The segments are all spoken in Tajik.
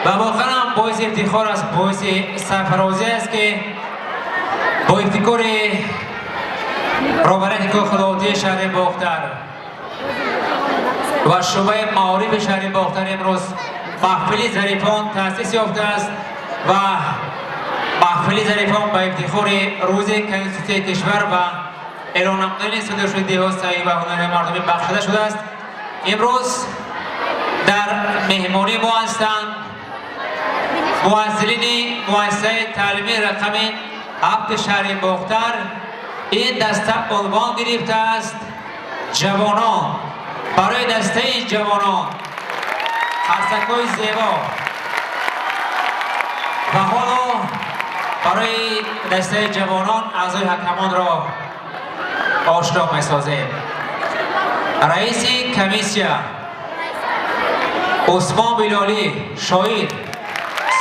Ва воқеан ҳам боиси ифтихор аст, боиси сарфарозӣ аст, ки бо ибтикори роҳбарияти кохи давлатии шаҳри Бохтар ва шӯъбаи маорифи шаҳри Бохтар имрӯз маҳфили зарифон таъсис ёфтааст ва маҳфили зарифон ба ифтихори рӯзи Конститутсияи кишвар ва эълон намудани содир шудаи деҳот ва ҳунари мардумӣ бахшида шудааст. Имрӯз дар меҳмонии мо ҳастанд муҳассилини муассисаи таълимии рақами 7 шаҳри Бохтар. Ин даста унвон гирифтааст «Ҷавонон». Барои дастаи ҷавонон қарсакҳои зебо. Ва ҳоло барои дастаи ҷавонон аъзои ҳакамонро ошно месозем. Раиси комиссия Усмон Билолӣ, шоир,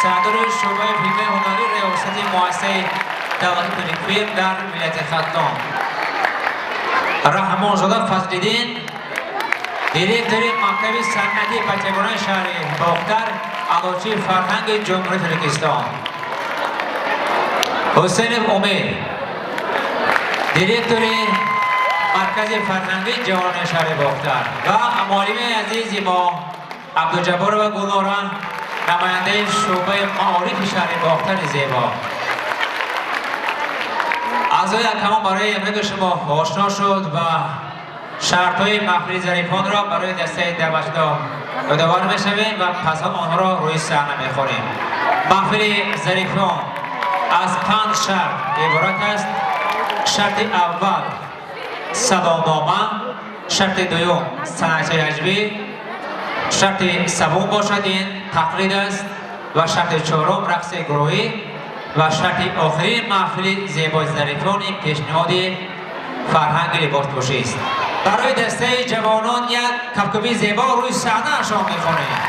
сардори шӯъбаи филмҳои ҳунарӣ, риёсати муассисаи давлати Тоҷикфилм дар вилояти Хатлон. Раҳмонзода Фазлиддин, директори мактаби санъати бачагонаи шаҳри Бохтар, аълочии фарҳанги Ҷумҳурии Тоҷикистон. Ҳусейнов Умед, директори маркази фарҳангии ҷавонони шаҳри Бохтар, ва муаллими азизи мо Абдуҷабборова Гулнора, намояндаи шӯъбаи маорифи шаҳри Бохтари зебо. Аъзои ҳакамон барои якяки шумо ошно шуд ва шартҳои маҳфили зарифонро барои дастаи даъватшуда ёдовар мешавем ва пас аз онҳоро рӯи саҳна мехонем. Маҳфили зарифон аз 5 шарт иборат аст. Шарти аввал саломнома, шарти дуюм санъати ҳаҷвӣ, шарти севум бошад ин тақлид аст ва шарти чорум рақси гурӯҳӣ ва шарти охирини маҳфили зебои зарифон ин пешниҳоди фарҳанги либоспӯшист. Барои дастаи ҷавонон як кафкӯбии зебо рӯи саҳнаашон мехонем.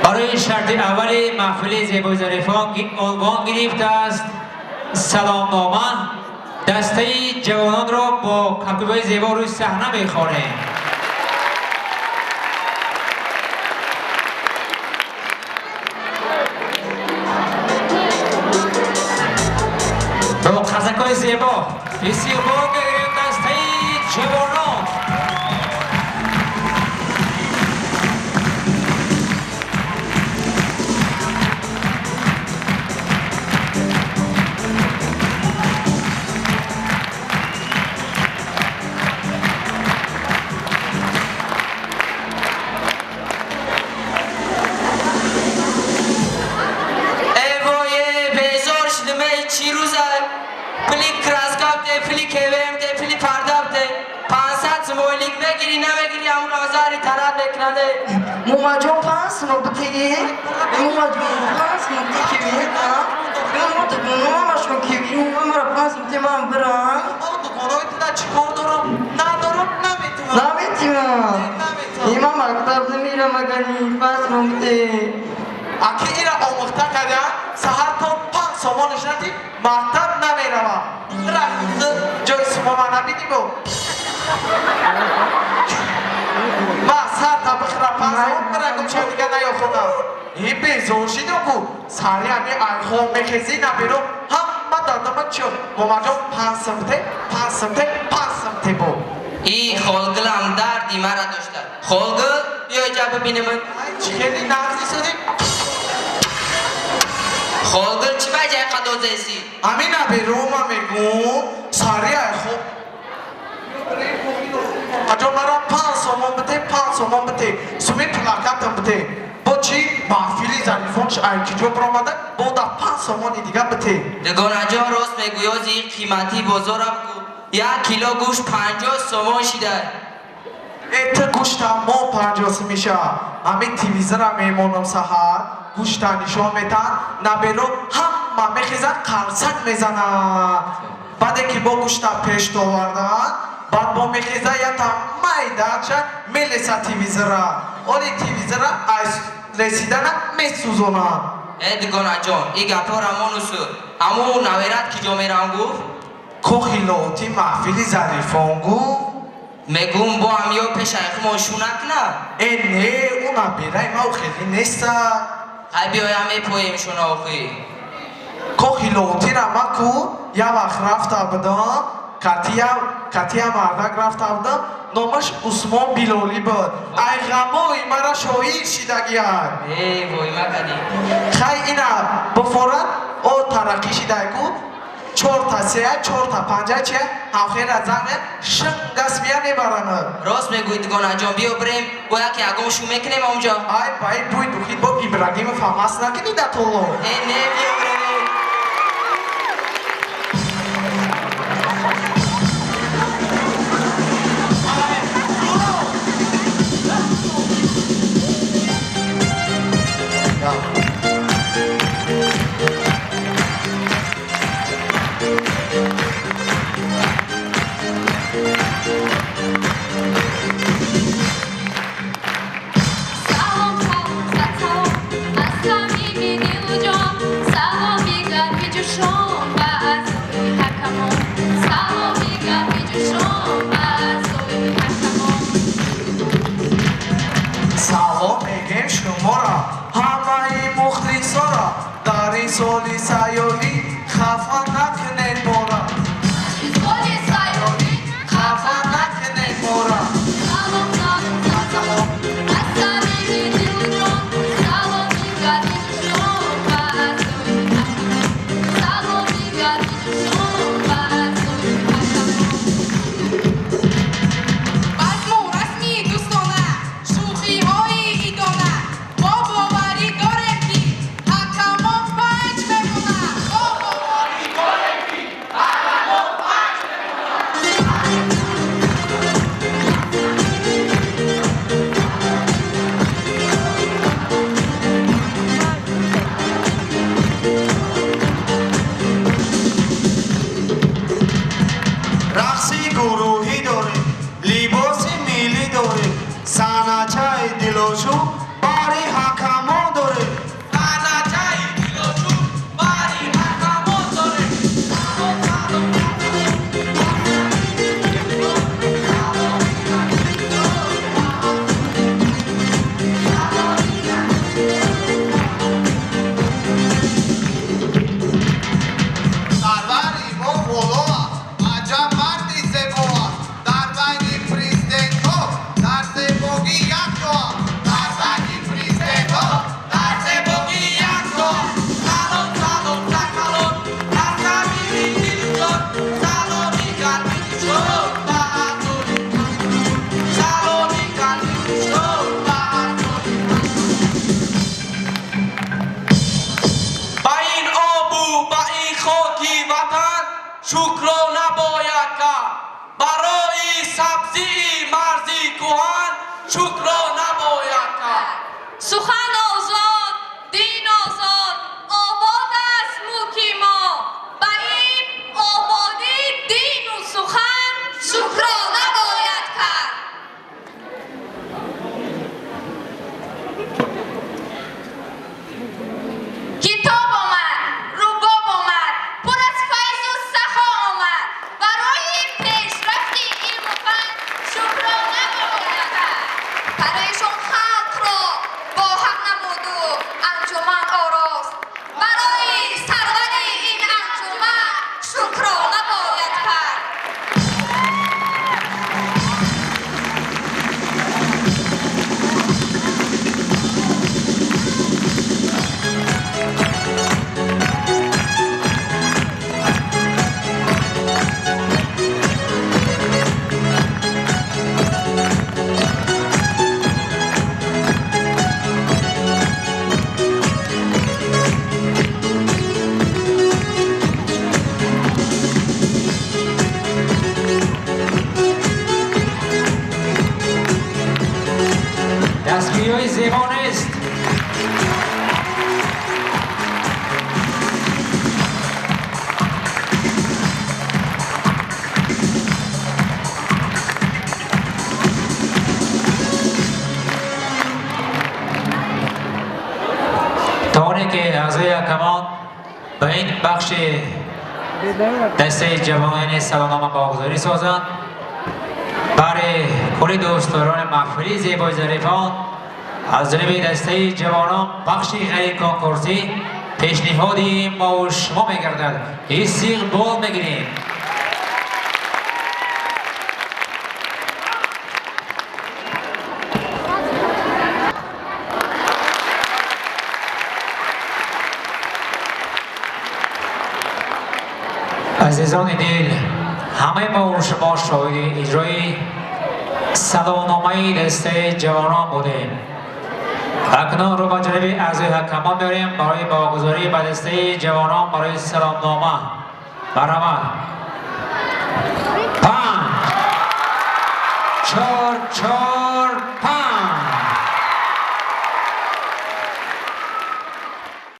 Барои шарти аввали маҳфили зебои зарифон унвон гирифтааст «Саломнома», дастаи ҷавононро бо кафкӯбиҳои зебо рӯи саҳна мехонем. Қарсакҳои зебо истиқбол мегирем дастаи ҷавонон. Эвое, безор шудам, чӣ рӯза? Пули краска бде, пули КВМ де, пули парда бде. 500 сумойлик мегирӣ, намегирӣ, ҳамун азари тарат мекунанде. Мумаҷон, 5 сум битеги. Мумаҷон, 5 сум битеги. Мамашон киви, мара 5 сум те, ман бирам. Дугонаи туда чӣ кор дорам? Надорам, наметавонам. Наметимам. Има мактаб намерам, агани 5 сум бите. Аки ира омӯхта карда, саҳар то 5 сомонаш надӣ, мактаб намеравам. Рафт, ҷои сумо набидиму. Ма сар та бихӯра 5 сомон, бирагум чо дига наёхонам. И безор шидам ку. Сари ҳами айхом мехезӣ, наберо ҳама дадама чо. Момаҷон, 5 сум те, 5 сум те, 5 сум те бо. И холгилам дарди мара дошта. Холгил, биё ҷа бибинем. Чӣ хеле нағзи судӣ? Холгил, чӣ ба ҷай қадозаси? Ҳамин наберома мегӯм, сари айхом аҷо мара 5 сомон бите, 5 сомон бите, суми плакатам бите. Бо чӣ маҳфили Зарифонш айкиҷо биромада, бо да 5 сомони дига бите. Дугонаҷон, рост мегӯёзи, қимати бозора бигӯ. 1 кило гӯшт 50 сомон шида. Э, ту гӯшта мо 50 меша. Ҳамин телевизора мемонам, саҳар гӯшта нишон метаҳанд, наберо ҳама мехезанд, қарсак мезананд. Баъде ки бо гӯшта пеш доварданд, баъд бо мехеза ята майдача мелеса телевизора. Оли телевизора аз ресидана месӯзонанд. Э, дугонаҷон, и гапҳоро монусу. Ҳамун наверат ки ҷо мерам гуфт? Кохи Лоҳутӣ маҳфили Зарифон гуфт. Мегӯм, бо ҳамё пешайхумон шу накунад. Э, не, ӯ набераи ма хеле неста. Ҳай, биёям, мепоем шуна охӣ. Кохи Лоҳутира ма ку як вақт рафта будам, катия мардак рафта будам, номаш Усмон Билолӣ буд. Ай ғамои мара шоир шидагиай. Э, вой макадӣ. Хай, ина бифорад, о тараққӣ шидай ку, чорта сея, чорта панҷа чия, ҳамхела занг шингас мия мебаранад. Рост мегӯӣ, дугонаҷон, биё бирем, бо яке ягон шу мекунем онҷо. Ай, бай бӯй духид, бо Ибрагимов ҳамас накунӣ да толо. Э, не, биё бирем. Салом, салом, сад салом аз самими дилу ҷон, саломи гарми ҷӯшон ба аъзои ҳакамон, саломи гарми ҷӯшон ба аъзои ҳакамон. Салом мегем шуморо, ҳамаи мухлисоро, дар ин соли сайёҳӣ хафа накунед мора. Соли сайёҳӣ хафа накунед мора. Салом, салом, сад салом аз самими дилу ҷон, саломи гарми ҷӯшон ба аъзои ҳакамон, саломи гарми ҷӯшон ба аъзои ҳакамон. Базму расми дӯстона, шӯхиҳои идона, мо боварӣ дорем, ки ҳакамон панҷ мемонанд. Мо боварӣ дорем, ки шукро набояд кард. Барои сабзии марзи кӯҳан шукро набояд кард. Сухан озод, дин озод, обод аст мулки мо. Ба ин ободӣ дину сухан шукро набояд кард. Китоб омад, рубоб омад, пур аз файзу сахо омад. Барои пешрафти илму фан шукро набояд кард. Парешон халқро бо ҳам намуду анҷуман орост. Барои сарвари ин анҷуман шукро набояд кард. Дастгириҳои зебо нест. То оне ки аъзои ҳакамон ба ин бахши дастаи ҷавонони саломнома баҳогузорӣ созанд, барои кулли дӯстдорони маҳфили зебои зарифон аз ҷониби дастаи ҷавонон бахши ғайриконкурсӣ пешниҳоди мову шумо мегардад. Истиқбол мегирем. Азизони дил, ҳамаи мо шумо шоҳиди иҷрои саломномаи дастаи ҷавонон будем. Акнун рӯ ба ҷониби аъзои ҳакамон меорем барои баҳогузорӣ ба дастаи ҷавонон барои саломнома. Баромад. 5, 4, 4.